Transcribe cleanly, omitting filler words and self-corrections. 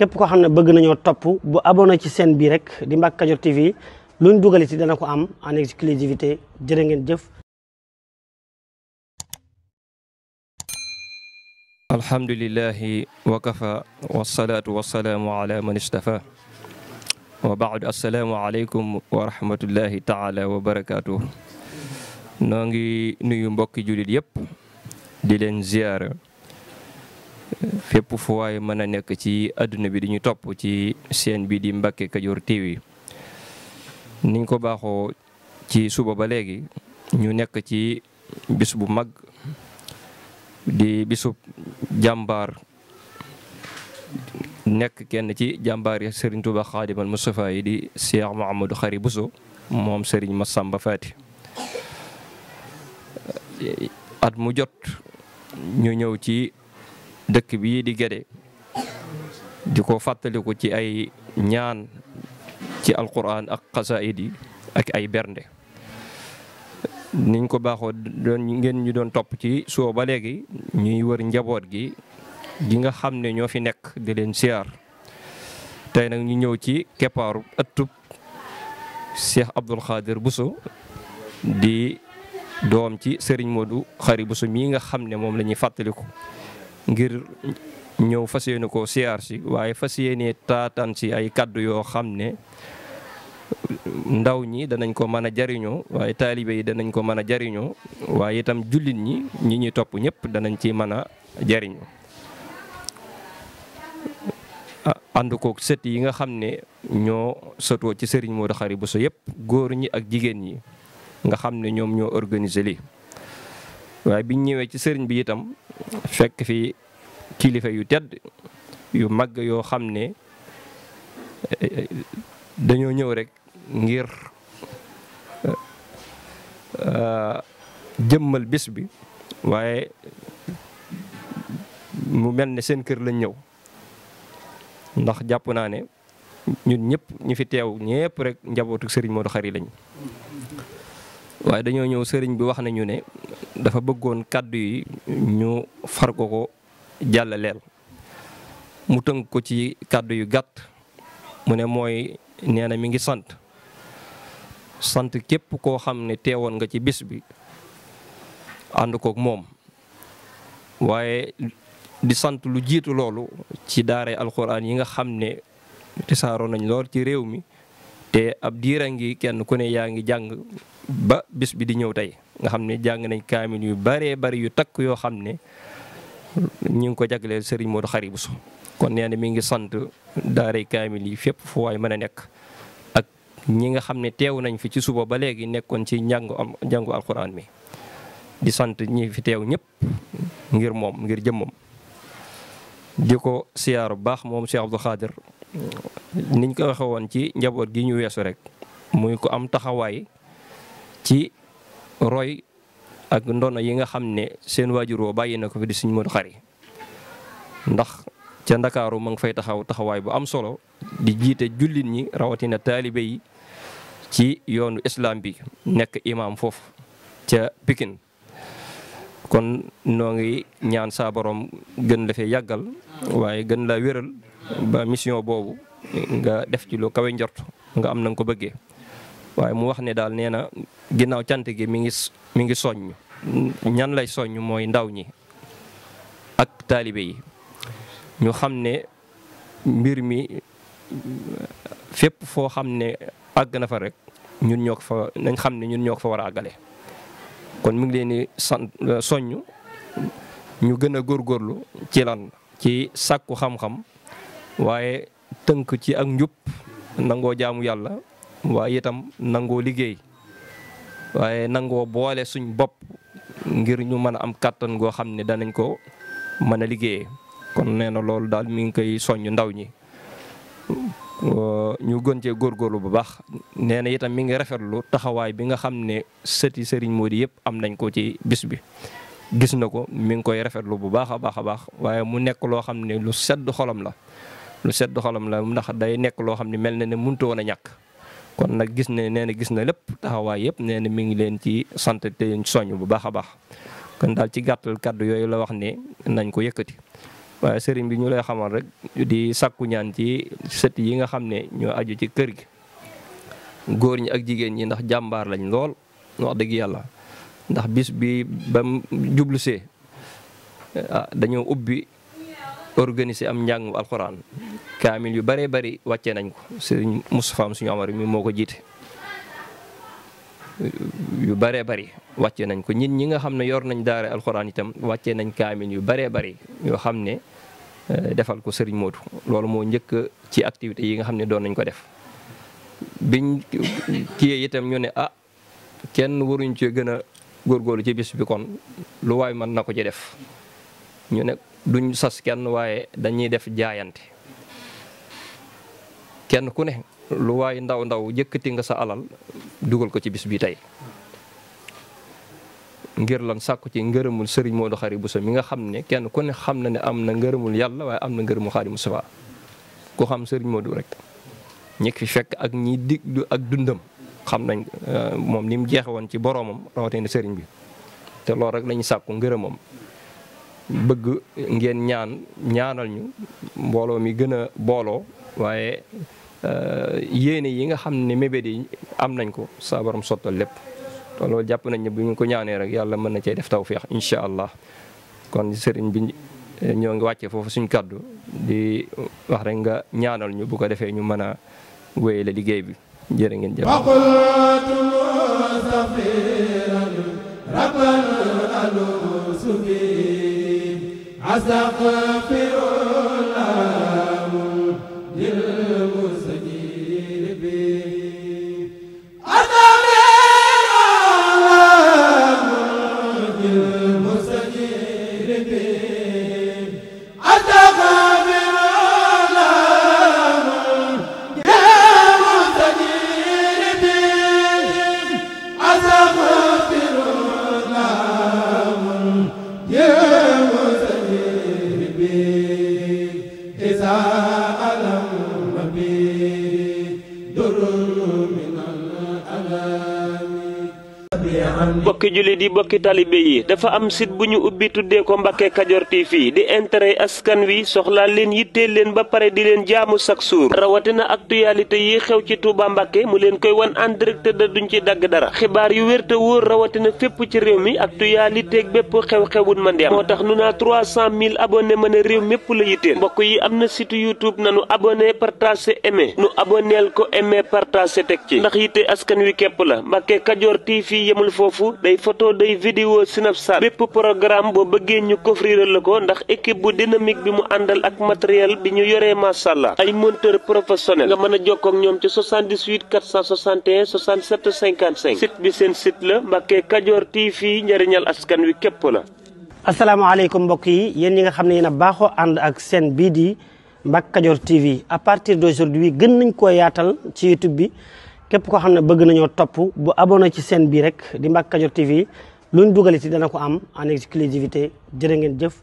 képp koo xam ne bëgg nañoo topp bu abonné ci chaîne bi rek di Mbacke Kadior TV luñ dugal ci dana ko am en exclusivité jërë ngeen jëf. alhamdulillahi wa kafa wasalaatu wasalaamu ala man istafa wa baadu assalaamu aleykum wa rahmatullahi taala wa barakaatu. noo ngi nuyu mbokki jullit yëpp di leen ziyaara fépp fu waay mën a nekk ci àdduna bi di ñu topp ci chaîne bi di Mbacke Kadior TV. niñ ko baaxoo ci suba ba léegi ñu nekk ci bis bu mag di bisub jàmbaar nekk kenn ci jàmbaar yi Serigne Touba Xaadimal Mustafa yi di Cheikh Mouhamadou Khary Bousso moom Serigne Massamba Faty. at mu jot ñu ñëw ci dëkk bii di Guédé di ko fàttaliku ci ay ñaan ci alquran ak xasaayid yi ak ay bernde. niñ ko baaxoo ngeen ñu doon topp ci soo ba léegi ñuy wër njaboot gi nga xam ne ñoo fi nekk di leen siyaar. tey nag ñu ñëw ci keppaaru ëttub Cheikh Abdoul Khadir Bousso di doom ci Serigne Modou Khary Bousso mii nga xam ne moom la ñuy fàttaliku ngir ñëw fas yéene ko siyaar si waaye fas yéene taataan si ay kaddu yoo xam ne ndaw ñi danañ ko mën a jariñoo waaye taalibe yi danañ ko mën a jariñoo waaye itam jullit ñi ñuy topp ñëpp danañ ci mën a jariñoo. ànd koog sët yi nga xam ne ñoo sëtoo ci Serigne Modou Khary Bousso yëpp góor ñi ak jigéen ñi nga xam ne ñoom ñoo organiser lii. waaye biñ ñëwee ci sëriñ bi itam fekk fi kilifa yu tedd yu mag yoo xam ne dañoo ñëw rek ngir jëmmal bis bi waaye mu mel ne seen kër lañ ñëw ndax jàpp naa ne ñun ñëpp ñu fi teew ñëpp rek njabootu Serigne Modou Khary lañ. waaye dañoo ñëw sëriñ bi wax nañu ne dafa bëggoon kàddu yi ñu far ko jàllaleel mu tënk ko ci kàddu yu gàtt mu ne mooy nee na mi ngi sant képp koo xam ne teewoon nga ci bis bi ànd kook moom. waaye di sant lu jiitu loolu ci daara alxuraan yi nga xam ne tisaaroo nañ lool ci réew mi te ab diira ngi kenn ku ne yaa ngi jàng ba bis bi di ñëw tey nga xam ne jàng nañ kaamil yu baree bari yu takk yoo xam ne ñu ngi ko jagleel Serigne Modou Khary Bousso. kon nee na mi ngi sant daaray kaamil yi fépp fu waay mën a nekk ak ñi nga xam ne teew nañ fi ci suba ba léegi nekkoon ci njàngu alxuraan mi di sant ñi fi teew ñëpp ngir moom ngir jëmmam. di ko siyaar bu baax moom Cheikh Abdoul Khadir niñ ko waxe woon ci njaboot gi ñu weesu rek muy ko am taxawaay ci roy ak ndono yi nga xam ne seen waajur woo bàyyi na ko fi di Serigne Modou Khary. ndax ca Ndakaaru ma ngi fay taxawaay bu am solo di jiite jullit ñi rawatina taalibe yi ci yoonu islam bi nekk imam foofu ca Pikine. kon noo ngi ñaan saa borom gën la fee yàggal waaye gën la wéral ba mission boobu nga def ci lu kawe njort nga am na nga ko bëggee. waaye mu wax ne daal nee na ginnaaw cant gi mi ngi soññ ñan lay soññ mooy ndaw ñi ak taalibe yi ñu xam ne mbir mi fépp foo xam ne àgg na fa rek ñun ñoo ko fa nañ xam ne ñun ñoo ko fa war a àggale. kon mi ngi leen di soññ ñu gën a góorgóorlu ci ci sàkku xam-xam waaye tënk ci ak njub nangoo jaamu yàlla waaye itam nangoo liggéey waaye nangoo boole suñ bopp ngir ñu mën a am kàttan goo xam ne danañ ko mën a liggéeyee. kon nee na loolu daal mi ngi koy soññ ndaw ñi ñu gën cee góorgóorlu bu baax. nee na itam mi ngi rafetlu taxawaay bi nga xam ne sëti Serigne Modou yëpp am nañ ko ci bis bi. gis na ko mi ngi koy rafetlu bu baax a baax waaye mu nekk loo xam ne lu sedd xolam la ndax day nekk loo xam ne mel na ne mënut woon a ñàkk. kon nag gis na lépp taxawaay yëpp nee na mi ngi leen ci sant te soññ bu baax a baax. kon daal ci gàttal kàddu yooyu la wax ne nañ ko yëkkati waaye sëriñ bi ñu lay xamal rek di sakku ñaan ci sët yi nga xam ne ñoo aju ci kër gi góor ñi ak jigéen ñi ndax jàmbaar lañ lool wax dëgg yàlla ndax bis bi ba jublu see dañoo ubbi organiser am njàngum alxuraan kaamil yu bëree bëri wàccee nañ ko sëriñ Moustapha suñu Amar mi moo ko jiite yu bëree bëri wàccee nañ ko ñi nga xam ne yor nañ daara alxuraan itam wàccee nañ kaamil yu bëree bëri yoo xam ne defal ko sëriñ Modou loolu moo njëkk ci activité yi nga xam ne doon nañ ko def biñ kiyee itam ñu ne kenn waruñ ci gën a góorgóorlu ci bis bi kon lu waay mën na ko ci def ñu ne duñ sas kenn waaye dañuy def jaayante kenn ku ne lu waay ndaw ndaw jëkkati nga sa alal dugal ko ci bis bi tey ngir lan sàkku ci ngërëmul sëriñ Modou Khary Bousso mi nga xam ne kenn ku ne xam na ne am na ngërëmul yàlla waaye am na ngërëmul Khady Moustapha ku xam sëriñ Modou rek ñi fi fekk ak ñi diglu ak dundam xam nañ moom ni mu jeexe woon ci boroomam rawatina sëriñ bi te loolu rek lañu sàkku ngërëmam bëgg ngeen ñaanal ñu mbooloo mi gën a booloo waaye yéene yi nga xam ne mébét yi am nañ ko saa borom sottal lépp te loolu jàpp nañ ne bu ñu ko ñaanee rek yàlla mën na cee def tawfeex incha allah kon sëriñ bi ñoo ngi wàccee foofu suñ kàddu di wax rek nga ñaanal ñu bu ko defee ñu mën a wéyale liggéey bi jërë ngeen jëf bokki jullit yi bokki talibe yi dafa am site bu ñu ubbi tuddee ko Mbacke Kadior TV di intérêt askan wi soxlaa leen yitteel leen ba pare di leen jaamu chaque jour rawatina actualité yi xew ci Touba Mbacke mu leen koy wan en direct da duñ ci dagg dara xibaar yu wér te wóor rawatina fépp ci réew mi actualité ak bépp xew-xewun man di am moo tax nu naa 300 000 abonnés mën a réew mépp la yitteel mbokk yi am na site YouTube nanu abonné partagé aimé nu abonneel ko aimé partagé teg ci ndax yitte askan wi képp la Mbacke Kadior TV yemul foofu day photo day vidéo Snapchat bépp programme boo bëggee ñu coffrir la ko ndax équipe bu dynamique bi mu àndal ak matériel bi ñu yoree masàllaa ay monteur professionnel nga mën a jokkoo ak ñoom ci 78 461 67 55 site bi seen site la Mbacke Kadior TV njëriñal askan wi képp la. asalaamaaleykum mbokk yi yéen ñi nga xam ne yéen a baaxoo ànd ak seen bii di Mbacke Kadior TV à partir d'aujourd'hui gën nañ koo yaatal ci YouTube bi. képp koo xam ne bëgg nañoo topp bu abonné ci chaîne bi rek di Mbacke Kadior TV luñ dugaliti dana ko am en exclusivité jërë ngeen jëf